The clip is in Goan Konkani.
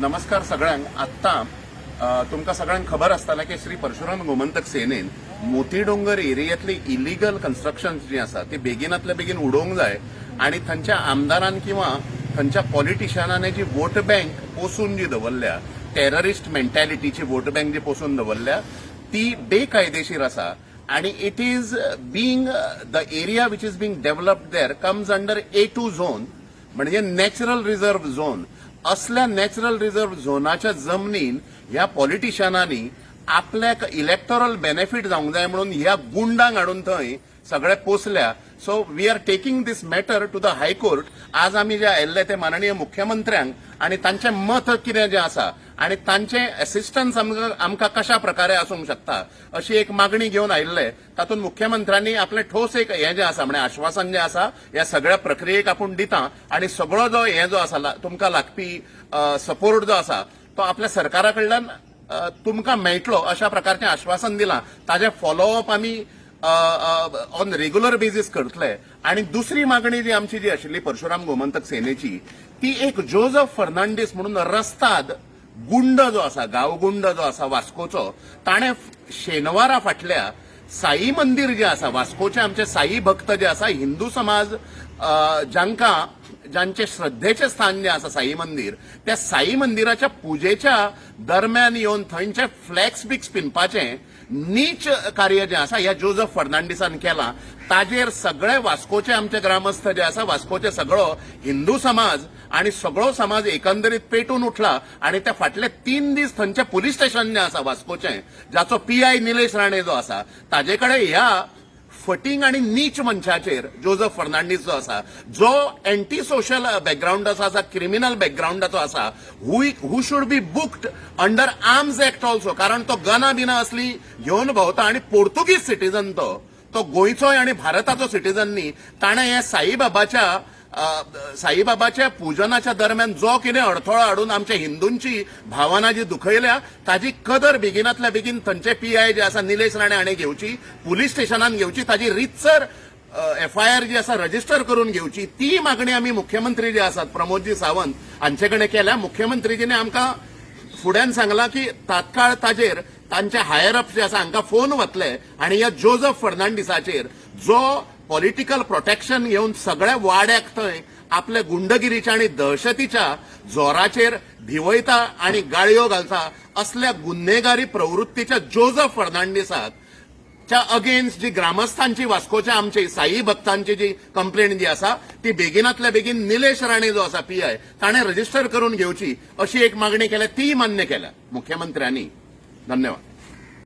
नमस्कार सगळ्यांक. आत्तां तुमकां सगळ्यांक खबर आसतना की श्री परशुराम गोमंतक सेनेन मोतीडोंगर एरियांतली इलिगल कन्स्ट्रक्शन जी आसा ती बेगिनातल्या बेगीन उडोवंक जाय आणि थंयच्या आमदारान किंवा थंयच्या पॉलिटिशियनांनी जी वोट बँक पोसून जी दवरल्या, टेररिस्ट मेंटॅलिटीची वोट बँक जी पोसून दवरल्या, ती बेकायदेशीर आसा आणि it is being the area which is being developed there comes under A2 zone, म्हणजे नॅचरल रिझर्व्ह झोन. असल्या नॅचरल रिझर्व्ह झोनाच्या जमनीन ह्या पॉलिटिशियनांनी आपल्याक इलेक्टोरल बेनिफीट जावंक जाय म्हणून ह्या गुंडांक हाडून थंय सगळे पोसल्या. So we are taking this matter to the High Court. आज आमी जे आयिल्ले ते माननीय मुख्यमंत्र्यांक आनी तांचें मत कितें जें आसा आनी तांचें एसिस्टन्स आमकां कशा प्रकारे आसूंक शकता अशी एक मागणी घेवन आयिल्ले. तातूंत मुख्यमंत्र्यांनी आपलें ठोस एक हें जें आसा, म्हणजे आश्वासन जें आसा, ह्या सगळ्या प्रक्रियेक आपूण दिता आनी सगळो जो हें जो आसा, तुमकां लागपी सपोर्ट जो आसा तो आपल्या सरकारा कडल्यान तुमकां मेळटलो अशा प्रकारचें आश्वासन दिलां. ताजें फॉलोअप आमी ऑन रेग्युलर बेजीस करतले. आणि दुसरी मागणी जी आमची जी आशिल्ली परशुराम गोमंतक सेनेची, ती एक जोजफ फर्नांडीस म्हणून रस्ताद गुंड जो आसा, गांवगुंड जो आसा वास्कोचो, ताणें शेनवारा फाटल्या साई मंदीर जे आसा वास्कोचे, आमचे साई भक्त जे आसा, हिंदू समाज जांकां जांचे श्रद्धेचे स्थान जे आसा साई मंदीर, त्या साई मंदिराच्या पुजेच्या दरम्यान येवन थंयचे फ्लॅक्स बिक्स पिनपाचें नीच कार्य जें आसा ह्या जोजफ फर्नांडीसान केलां. ताजेर सगळे वास्कोचे आमचे ग्रामस्थ जे आसा, वास्कोचे सगळो हिंदू समाज आणि सगळो समाज एकंदरीत पेटून उठला आणि ते फाटले 3 दीस थंयचे पुलीस स्टेशन जें आसा वास्कोचें, जाचो पीआय निलेश राणे जो आसा, ताजे कडेन ह्या फटींग आणि नीच मनशाचेर, जोजफ फर्नांडीस जो आसा, जो एंटी सोशल बॅकग्रावंडाचो आसा, क्रिमिनल बॅकग्रावंडाचो आसा, who should be booked under Arms Act also, कारण तो गना बिना असली घेवन भोंवता आणि पोर्तुगीज सिटीजन तो, तो गोंयचोय आणि भारताचो सिटीजन न्ही. ताणें हे साईबाबाच्या पुजनाच्या दरम्यान जो कितें अडथळो हाडून आमच्या हिंदूंची भावना जी दुखयल्या, ताजी कदर बेगिनातल्या बेगीन थंयचे पीआय जे आसा निलेश राणे हाणें घेवची, पुलीस स्टेशनान घेवची, ताजी रितसर एफआयआर जी आसा रजिस्टर करून घेवची. ती मागणी आमी मुख्यमंत्री जे आसात प्रमोदजी सावंत हांचे कडेन केल्या. मुख्यमंत्रीजीने आमकां फुड्यान सांगलां की तात्काळ ताजेर तांचे हायर अप जे आसा हांकां फोन वतले आनी ह्या जोजफ फर्नांडीसाचेर, जो पॉलिटिकल प्रोटेक्शन घेवन सगळ्या वाड्याक थंय आपल्या गुंडगिरीच्या आणि दहशतीच्या जोराचेर भिवयता आणि गाळयो घालता, असल्या गुन्हेगारी प्रवृत्तीच्या जोजफ फर्नांडीसाक च्या अगेन्स्ट जी ग्रामस्थांची, वास्कोच्या आमची साई भक्तांची जी कंप्लेंट जी आसा, ती बेगिनातल्या बेगीन निलेश राणे जो आसा पीआय ताणें रजिस्टर करून घेवची अशी एक मागणी केल्या. तीय मान्य केल्या मुख्यमंत्र्यांनी. धन्यवाद.